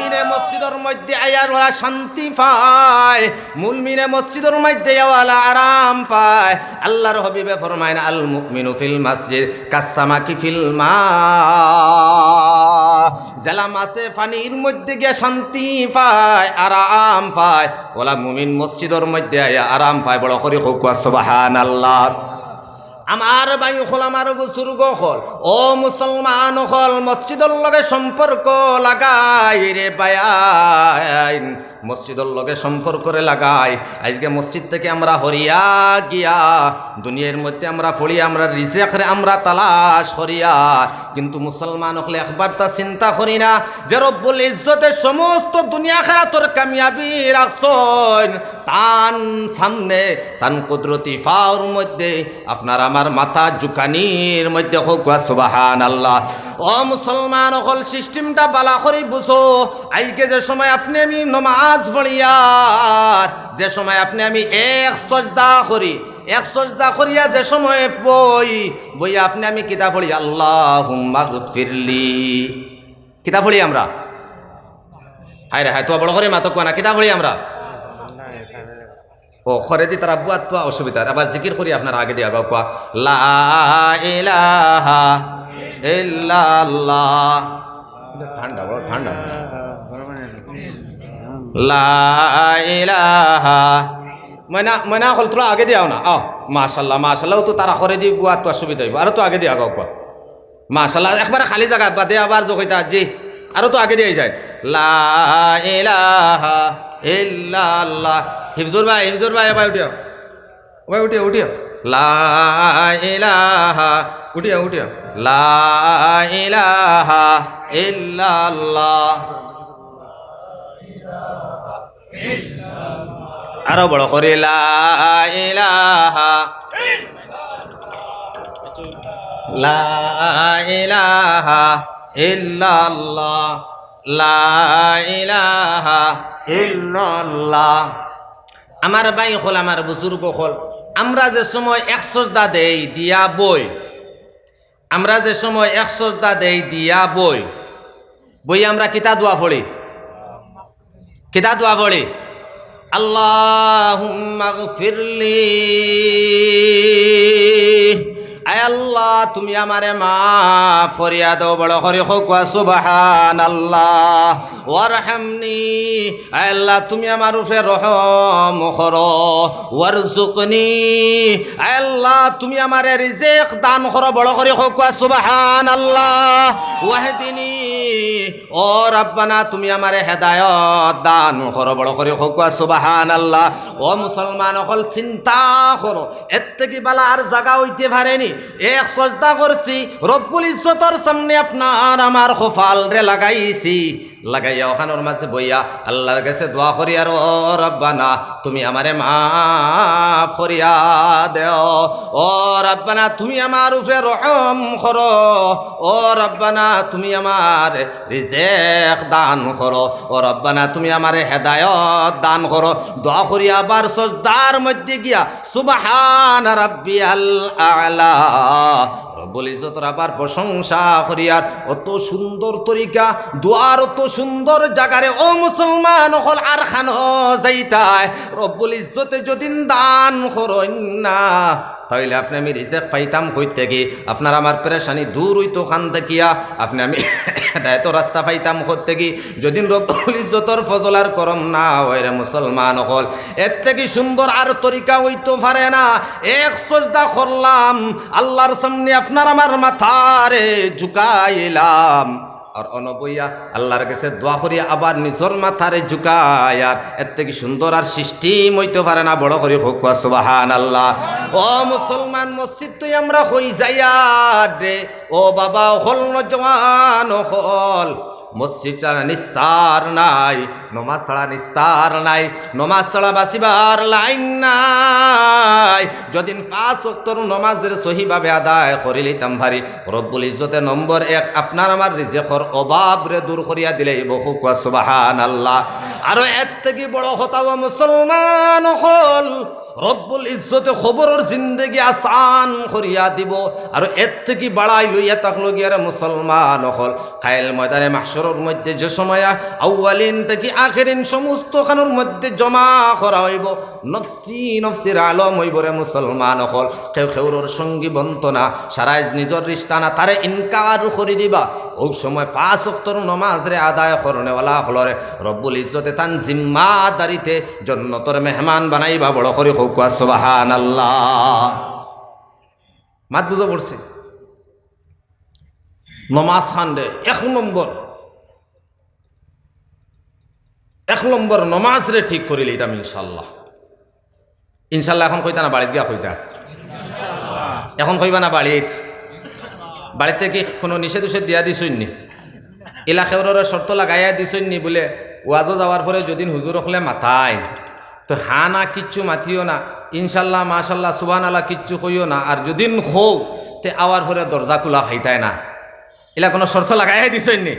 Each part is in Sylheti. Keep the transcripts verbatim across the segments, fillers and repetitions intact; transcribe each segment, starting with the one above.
মুমিনে মসজিদর মধ্যে আইয়া ওলা শান্তি পায়, মুমিনে মসজিদর মধ্যে আইয়া ওলা আরাম পায়। আল্লাহর হাবিবে ফরমাইন, "আল মুমিনু ফিল মসজিদ কাসসামাকি ফিল মা।" যেলা মাছে পানির মধ্যে গিয়া শান্তি পায়, আরাম পায়, ওলা মুমিন মসজিদর মধ্যে আইয়া আরাম পায়। বড় করি কউক্কা সুবহানাল্লাহ। আমার ভাই অকল, আমার বুজুর্গ অকল, ও মুসলমান অকল, মসজিদর লগে সম্পর্ক লাগাই রে ভাইয়াইন, মসজিদর লগে সম্পর্করে লাগাই। আইজকে মসজিদ থাকি আমরা হরিয়া গিয়া দুনিয়ার মধ্যে আমরা পড়ি, আমরা রিজেকরে আমরা তালাশ করিয়া, কিন্তু মুসলমান অকলে একবারতা চিন্তা করি না যে রব্বুল ইজ্জতে সমস্ত দুনিয়া আখিরাতর কামিয়াবি রাখছইন তান সামনে, তান কুদরতি পাওর মধ্যে, আপনার আমার মাথা ঝুকানির মধ্যে। কউক্কা সুবহানাল্লাহ। ও মুসলমান অকল, সিস্টেমটা বালা করি বুঝো। আইজকে যে সময় আপনে আমি নমাজ পড়িয়ার, যে সময় আপনে আমি এক সজদা করি, এক সজদা করিয়া যে সময় বই, বইয়া আপনে আমি কিতা পড়ি? "আল্লাহুম্মাগফিরলি।" কিতা পড়ি আমরা? হায় রে হায়, তো বড় করি মাতউক্কা না, কিতা পড়ি আমরা? ও, খরে দি তারা বুয়াত তো অসুবিধা। আবার জিকির করি আপনারা আগে দিয়া কউক্কা, "লা ইলাহা ইল্লাল্লাহ।" ঠান্ডা, বড় ঠান্ডা। "লা ইলাহা।" ময়না, ময়না অকল, থুড়া আগে দিয়া আও না। আও, মাশাআল্লাহ, মাশাআল্লাহ। ও তো তারা খরে দি বুয়াত তো অসুবিধা অইবো। আরো তো আগে দিয়া কউক্কা। মাশাআল্লাহ, একবারে খালি জাগা বাদে আবার যোগ অইতা, জি। আরো তো আগে দিয়া যায়। লা ইলাহা ইল্লাল্লাহ। হিফজুর ভাই, হিফজুর ভাই, এবার উঠিও। ওই উঠিও, উঠিও। লা ইলাহা, উঠিও, উঠিও। লা ইলাহা ইল্লাল্লাহ। আরো বড় করি, লা ইলাহা, লা ইলাহা ইল্লাল্লাহ, লা ইলাহা ইল্লাল্লাহ। আমার ভাই অকল, আমার বুজুর্গ অকল, আমরা যে সময় এক সজদা দেই দিয়া বই, আমরা যে সময় এক সজদা দেই দিয়া বই, বই আমরা কিতা দোয়া পড়ি? কিতা দোয়া পড়ি? "আল্লাহুম্মাগফিরলি।" আয় আল্লাহ, তুমি আমারে মাফ করিয়া দেও। বড় করি কউক্কা সুবহানাল্লাহ। "ওয়ারহামনি।" আয় আল্লাহ, তুমি আমার উপরে রহম করো। "ওয়ারজুকনি।" আয় আল্লাহ, তুমি আমারে রিজেক দান করো। বড় করি কউক্কা সুবহানাল্লাহ। "ওয়াহদিনি।" ও রব্বানা, তুমি আমারে হেদায়ত দান করো। বড় করি কউক্কা সুবহানাল্লাহ। ও মুসলমান অকল, চিন্তা করো, এর থাকি বালা আর জাগা অইতে পারেনি। এক সজদা করছি, রব্বুল ইজ্জতর সামনে আপনার আমার কপালরে লাগাইছি, লাগাইয়া অখানর মাঝে বইয়া আল্লাহর গেছে দোয়া করি, আর ও রব্বানা, তুমি আমারে মাফ করিয়া দেও। ও রব্বানা, তুমি আমার উপরে রহম করো। ও রব্বানা, তুমি আমার রিজেক দান করো। ও রব্বানা, তুমি আমারে হেদায়ত দান করো। দোয়া করি আবার সজদার মধ্যে গিয়া সুবহান রাব্বিয়াল আলা। রব্বুল ইজ্জতর আবার প্রশংসা করিয়ার, অত সুন্দর তরিকা, দোয়ার অত সুন্দর জাগারে, ও মুসলমান অকল, আর খানো যাইতায়। রব্বুল ইজ্জতে যদিন দান করইন না, তাইলে আপনে আমি রিজেক পাইতাম কই থাকি? আপনার আমার পেরেশানি দূর অইতো খান থাকিয়া, আপনে আমি হেদায়তর রাস্তা পাইতাম কই থাকি? যদিন রব্বুল ইজ্জতর ফজল আর করম না অয় রে মুসলমান অকল, এর থাকি সুন্দর আর তরিকা অইতো পারে না। এক সজদা করলাম, আল্লাহর সামনে আপনার আমার মাথারে ঝুকাইলাম, আর অনো বইয়া আল্লাহর গেছে দোয়া করি আবার নিজর মাথারে ঝুকাই, আর এর থাকি সুন্দর আর সিস্টেম অইতো পারে না। বড় করি কউক্কা সুবহানাল্লাহ। ও মুসলমান, মসজিদ তুই আমরা কই যাইয়ার রে, ও বাবা অকল, নওজোয়ান অকল, মসজিদ ছাড়া নিস্তার নাই, নমাজ ছাড়া নিস্তার নাই, নমাজ ছাড়া বাঁচিবার লাইন নাই। যদিন পাঁচ ওয়াক্তর নমাজরে সহিভাবে আদায় করিলিতাম পারি, রব্বুল ইজ্জতে নম্বর এক আপনার আমার রিজেকর অভাবরে দূর করিয়া দিলাইবো। কউক্কা সুবহানাল্লাহ। আরো এর থাকি বড় কথা, ও মুসলমান অকল, রব্বুল রব্বুল ইজ্জতে কবরর জিন্দেগি আসান করিয়া দিবো। আর এর থাকি বাড়াই লইয়া থাকলো গিয়া রে মুসলমান অকল, কাইল ময়দানে মাহশরর মধ্যে যে সময় আউয়ালিন থাকি আখেরিন সমস্ত খানর মধ্যে জমা করা অইবো, নফসি নফসির আলম অইবো রে মুসলমান অকল। কেউ কেউরর সঙ্গী বনতো না, সারাইজ নিজর রিশতা না, তারে ইনকার করি দিবা। অউ সময় পাঁচ ওয়াক্তর নমাজরে আদায় করনেওয়ালা অকলরে রব্বুল ইজ্জতে তান জিম্মাদারিতে জন্নতর মেহমান বানাইবা। বড় করি কউক্কা সুবহানাল্লাহ। মাত বুঝা পড়ছে? নমাজ খানরে এক নম্বর, এক নম্বর নমাজরে ঠিক করি লইতাম ইনশাআল্লাহ। ইনশাআল্লাহ এখন কইতা না বাড়িত গিয়া কইতা? এখন কইবা না বাড়িত? বাড়িতে কি কোনো নিষেধ উষেধ দিয়া দিছইন নি? ইলা কেউররে শর্ত লাগাইয়া দিছইন নি বুলে ওয়াজো যাওয়ার পরে যদিন হুজুর অকলে মাতাইন, তো হা না কিচ্ছু মাতিও না, ইনশাআল্লাহ, মাশাআল্লাহ, সুবহানাল্লাহ কিচ্ছু কইও না, আর যদিন কও, তে আওয়ার পরে দরজা খুলা পাইতায় না। ইলা কোনো শর্ত লাগাইয়া দিছইন নি?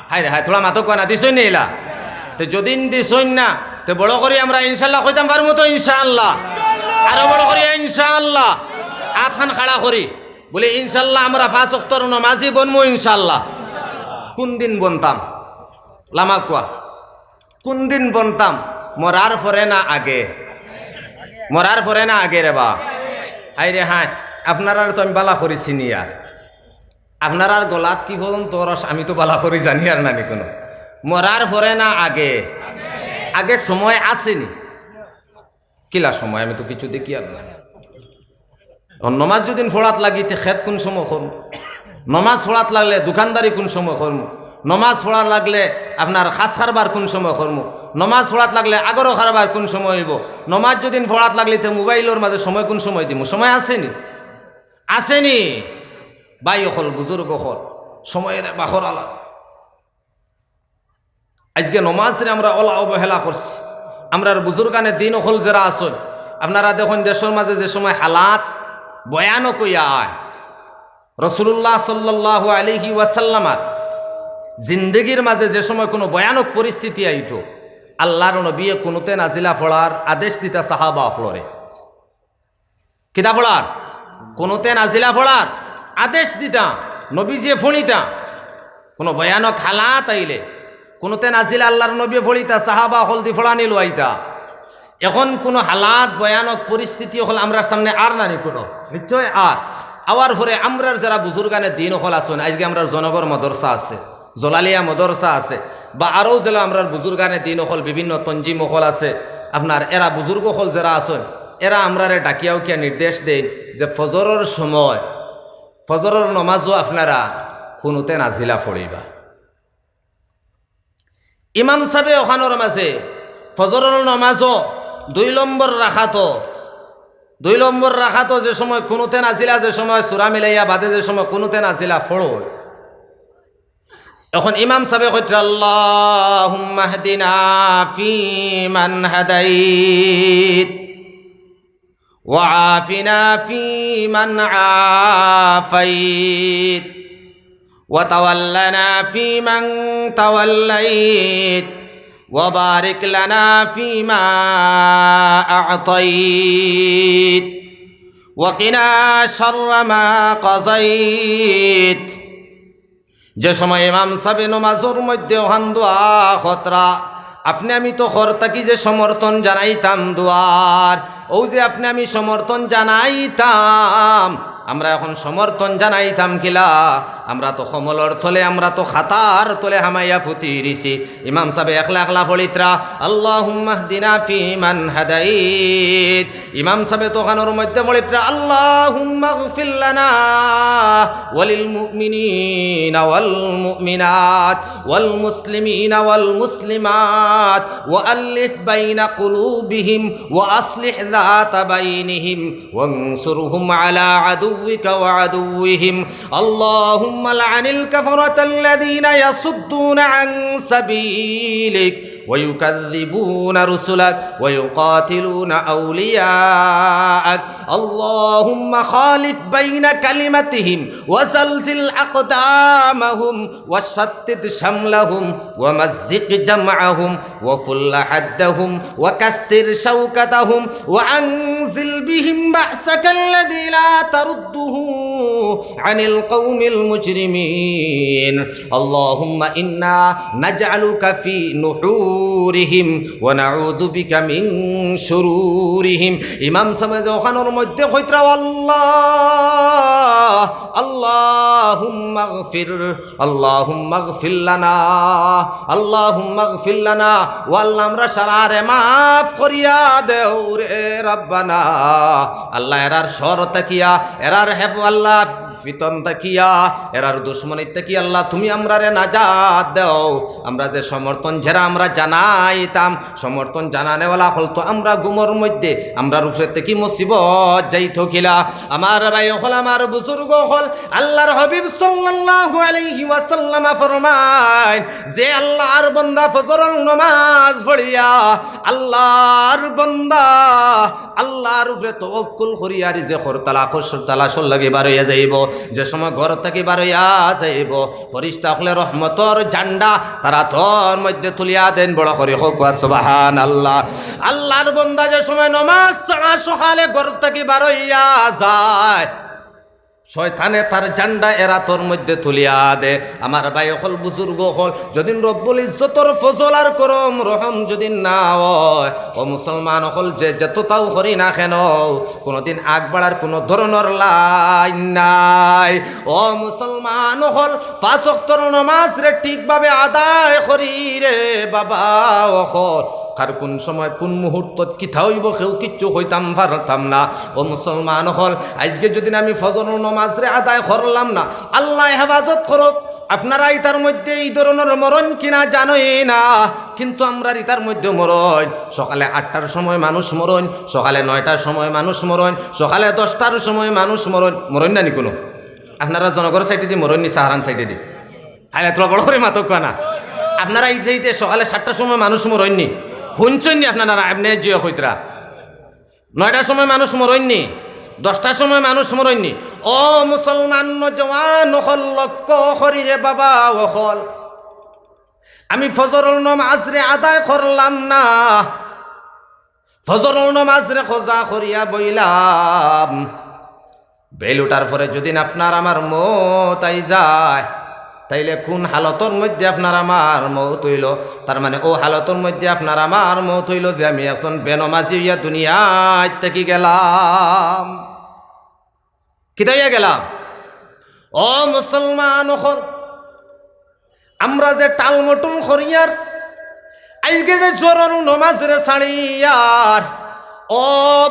হায় রে হায়, থুড়া মাতো কয় না, দিছইন নি ইলা? তে যদিন দিছইন না, তে বড় করি আমরা ইনশাআল্লাহ কইতাম পারমু তো ইনশাআল্লাহ? আরো বড় করি ইনশাআল্লাহ। আতখান খাড়া করি। বুলে, ইনশাআল্লাহ আমরা পাঁচ ওয়াক্তর নমাজি বনমু ইনশাআল্লাহ। কুন দিন বনতাম? লামা কুয়া। কুন দিন বনতাম? মরার পরে না আগে? মরার পরে না আগে রে বা? হায় রে হায়, আপনারারে তো আমি বালা করি চিনি আর। আপনারার গলাত কি বলুন তো রস আমি তো বালা করি জানি আর নানি কোনো। মরার পরে না আগে? আগে সময় আছে নি? কিলা সময়? আমি তো কিচ্ছু দেখি আর না। অখন নমাজ যদিন পড়াত লাগি, তে খেত কুন সময় করমু? নমাজ পড়াত লাগলে দোকানদারি কুন সময় করমু? নমাজ পড়াত লাগলে আপনার খাস কারবার কুন সময় করমু? নমাজ পড়াত লাগলে আগরো কারবার কুন সময় অইবো? নমাজ যদিন পড়াত লাগলি, তে মোবাইলর মাঝে সময় কুন সময় দিমু? সময় আছে নি? আছে নি? ভাই অকল, বুজুর্গ অকল, সময়রে বাখর আলা। আইজকে নমাজরে আমরা অলা অবহেলা করছি। আমরার বুজুর্গানে দিন অকল যেরা আছইন, আপনারা দেখইন দেশর মাঝে যে সময় হালাত ভয়ানক অইয়া আয়, রাসূলুল্লাহ সাল্লাল্লাহু আলাইহি ওয়াসাল্লামার জিন্দেগির মাঝে যে সময় কোনো ভয়ানক পরিস্থিতি আইতো, আল্লাহর নবীয়ে কুনুতে নাজিলা পড়ার আদেশ দিতা সাহাবা অকলরে। কিতা পড়ার? কুনুতে নাজিলা পড়ার আদেশ দিতা, নবীজিয়ে পড়িতা। কোনো ভয়ানক হালাত আইলে কুনুতে নাজিলা আল্লাহর নবীয়ে পড়িতা, সাহাবা অকলদি পড়ানি লওয়াইতা। এখন কোনো হালাত, ভয়ানক পরিস্থিতি অকল আমরার সামনে আর নানি কোনো? নিশ্চয় আর। আওয়ার পরে আমরার যেরা বুজুর্গানে দিন অকল আছইন, আইজকে আমরার জনগর মাদ্রাসা আছে, জলালিয়া মাদ্রাসা আছে, বা আরও যেলা আমরার বুজুর্গানে দিন অকল, বিভিন্ন তঞ্জিম অকল আছে, আপনার এরা বুজুর্গ অকল যেরা আছইন, এরা আমরারে ডাকিয়া উকিয়া নির্দেশ দেইন যে ফজরর সময়, ফজরর নমাজও আপনারা কুনুতে নাজিলা পড়িবা। ইমাম সাবে অখানর মাঝে ফজরর নমাজও দুই নম্বর রাকাতো, দুই নম্বর রাকাতো যে সময় কুনুতে নাজিলা, যে সময় সূরা মিলাইয়া বাদে যে সময় কুনুতে নাজিলা পড়ো, এখন ইমাম সাবে কইতরা, "আল্লাহুম্মা হদিনা ফিমান হাদাইত, ওয়া আফিনা ফিমান আফাইত, ওয়া তাওয়াল্লানা ফিমান তাওয়াল্লাইত, ওয়া বারিক লানা ফিমা আ'তাইত, ওয়া কিনা শাররা মা কাযাইত।" যে সময় ইমাম সাবে নমাজর মধ্যে অখান দোয়া করতরা, আপনে আমি তো ঘর থাকি যে সমর্থন জানাইতাম দোয়ার, অউ যে আপনে আমি সমর্থন জানাইতাম, আমরা এখন সমর্থন জানাইতাম কিলা? আমরা তো কমলর তলে, আমরা তো খাতার তলে হামাইয়া ফুতি রইছি। ইমাম সাবে একলা একলা পড়িতরা, "আল্লাহুম্মা হদিনা ফিমান হাদাইত।" ইমাম সাবে তো অখানর মধ্যে পড়িতরা, "আল্লাহুম্মাগফির লানা ওয়ালিল মুমিনিনা ওয়াল মুমিনাত ওয়াল মুসলিমিনা ওয়াল মুসলিমাত ওয়া আল্লিফ বাইনা কুলুবিহিম ওয়া আসলিহ যাতা বাইনিহিম ওয়ানসুরহুম আলা আদুওয়িকা ওয়া আদুওয়িহিম। আল্লাহুম্মা লাআনিল কাফারাতাল্লাযীনা ইয়াসুদ্দুনা আন সাবিলিক।" ويكذبون رسلك ويقاتلون أولياءك. اللهم خالف بين كلمتهم وزلزل أقدامهم وشتت شملهم ومزق جمعهم وفل حدهم وكسر شوكتهم وأنزل بهم بأسك الذي لا ترده عن القوم المجرمين. اللهم إنا نجعلك في نحورهم ونعوذ بك من شرورهم. ইমাম সাহেব যে ওখানোর মধ্যে কইতরা, আল্লাহ, আল্লাহুম্মা গফির, আল্লাহুম্মা গফির লানা, আল্লাহুম্মা গফির লানা, ও আল্লাহ, আমরা সারারে মাফ করিয়া দেও রে রব্বানা। আল্লাহ, এরার শর থাকিয়া, এরার হেফ-, আল্লাহ, ফিতন থাকিয়া, এরার দুশমনি থাকিয়া আল্লাহ তুমি আমরারে নাজাত দেও। আমরা যে সমর্থন যেরা আমরা জানাইতাম, সমর্থন জানানেওয়ালা অকল তো আমরা ঘুমর মধ্যে, আমরার উপরে থাকি মুসিবত যাইতো কিলা? আমার ভাই অকল, আমার বুজুর্গ অকল, আল্লাহর হাবিব সাল্লাল্লাহু আলাইহি ওয়াসাল্লাম ফরমাইন, যে আল্লাহর বান্দা ফজরর নমাজ পড়িয়া আল্লাহর বান্দা আল্লাহর উপরে তওয়াক্কুল করিয়া রিজিকর তালাশ, তালাশর লাগি বারইয়া যাইবো, যে সময় ঘর থাকি বারইয়া যাইবো, ফিরিস্তা অকলে রহমতর ঝান্ডা তারা তোর মধ্যে তুলিয়া দেন। বড় করি কউক্কা সুবহানাল্লাহ। আল্লাহর বান্দা যে সময় নমাজ ছাড়া সকালে ঘর থাকি বারইয়া যায়, শয়তানে তার ঝান্ডা এরা তোর মধ্যে তুলিয়া দে। আমার ভাই অকল, বুজুর্গ অকল, যদিন রব্বুল ইজ্জতর ফজল আর করম রহম যদিন না অয়, ও মুসলমান অকল, যে যততাউ করি না কেন, কোনোদিন আগ বাড়ার কোনো ধরনর লাইন নাই। ও মুসলমান অকল, পাঁচ ওয়াক্তর নমাজরে ঠিকভাবে আদায় করি রে বাবা অকল। কার কোন সময়, কোন মুহূর্তত কিতা অইবো, কেউ কিচ্ছু কইতাম পারতাম না। ও মুসলমান অকল, আইজকে যদিন আমি ফজরর নমাজরে আদায় করলাম না, আল্লায় হেফাজত করউক। আপনারা ইতার মধ্যে ই ধরনর মরইন কিনা জানি না, কিন্তু আমরার ইতার মধ্যে মরইন। সকালে আটটার সময় মানুষ মরইন, সকালে নয়টার সময় মানুষ মরইন, সকালে দশটার সময় মানুষ মরইন। মরইন না নি কুনু? আপনারা জনগর সাইডেদি মরইন নি, সাহারান সাইডেদি? আরে, তোরা বড় করি মাতউক্কা না। আপনারা ই সাইডে সকালে সাতটার সময় মানুষ মরইন নি? হুনছইন নি আপনারা? এমনে জিও কইতরা। নয়টার সময় মানুষ মরইন নি? দশটার সময় মানুষ মরইন নি? ও মুসলমান নওজোয়ান অকল, লক্ষ্য করি রে বাবা অকল, আমি ফজরর নমাজরে আদায় করলাম না, ফজরর নমাজরে কজা করিয়া বইলাম। বেইল উঠার পরে যদিন আপনার আমার মউত আই যায়, তাইলে কোন হালতর মধ্যে আপনার আমার মউত অইলো? তার মানে অউ হালতর মধ্যে আপনার আমার মউত অইলো যে আমি একজন বেনমাজি অইয়া দুনিয়াত থাকি গেলাম। কিতা অইয়া গেলাম? ও মুসলমান অকল, আমরা যে টালমটুল করিয়ার, আইজকে যে জোহরর নমাজরে ছাড়িয়ার, ও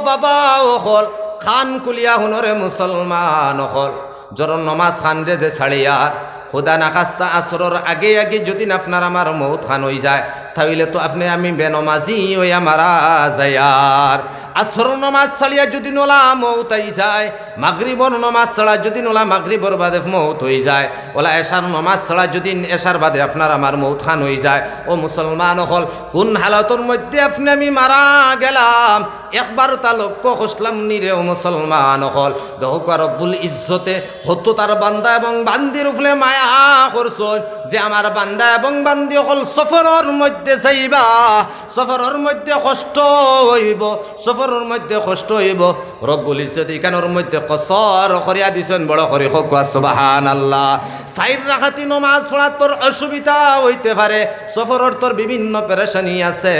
বাবা অকল, কান খুলিয়া হুনো রে মুসলমান অকল, জোহরর নমাজ খানরে যে ছাড়িয়ার, খুদা নাখাস্তা আসরর আগে আগে যদিন আপনার আমার মউত খান অই যায়, তাইলে তো আপনে আমি বেনমাজি অইয়া মারা যাইয়ার। আসরর নমাজ ছাড়িয়া যদিন অলা মউত আই যায়, মাগরিবর নমাজ ছাড়া যদিন অলা মাগরিবর বাদে মউত অই যায়, অলা এশার নমাজ ছাড়া যদিন এশার বাদে আপনার আমার মউত খান অই যায়, ও মুসলমান অকল, কোন হালতর মধ্যে আপনে আমি মারা গেলাম, একবারও তা লক্ষ্য করছলাম নি রে ও মুসলমান অকল? দেখউক্কা রব্বুল ইজ্জতে কত তার বান্দা এবং বান্দির উপরে মায়া করছইন যে আমার বান্দা এবং বান্দি অকল সফরর মধ্যে যাইবা, সফরর মধ্যে কষ্ট অইবো, সফরর মধ্যে কষ্ট অইবো। রব্বুল ইজ্জতে ইখানর মধ্যে কসর করিয়া দিছইন, বড় করি কউক্কা সুবহানাল্লাহ। চাইর রাকাতি নমাজ পড়াত তোর অসুবিধা অইতে পারে, সফরর তোর বিভিন্ন পেরেশানি আছে।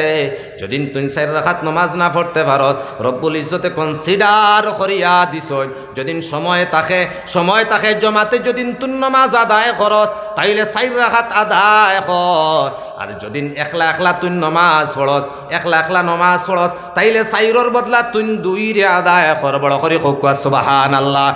যদিন তুই চাইর রাকাত নমাজ না পড়তে পারস, রব্বুল ইজ্জতে consider করিয়া দিছইন। যদিন সময় থাকে, সময় থাকে জমাতে যদিন তুই নমাজ আদায় করস, তাইলে চাইর রাকাত আদায় কর। আর যদিন একলা একলা তুই নমাজ পড়স, একলা একলা নমাজ পড়স, তাইলে চাইরর বদলা তুই দুইরে আদায় কর। বড় করি কউক্কা সুবহানাল্লাহ।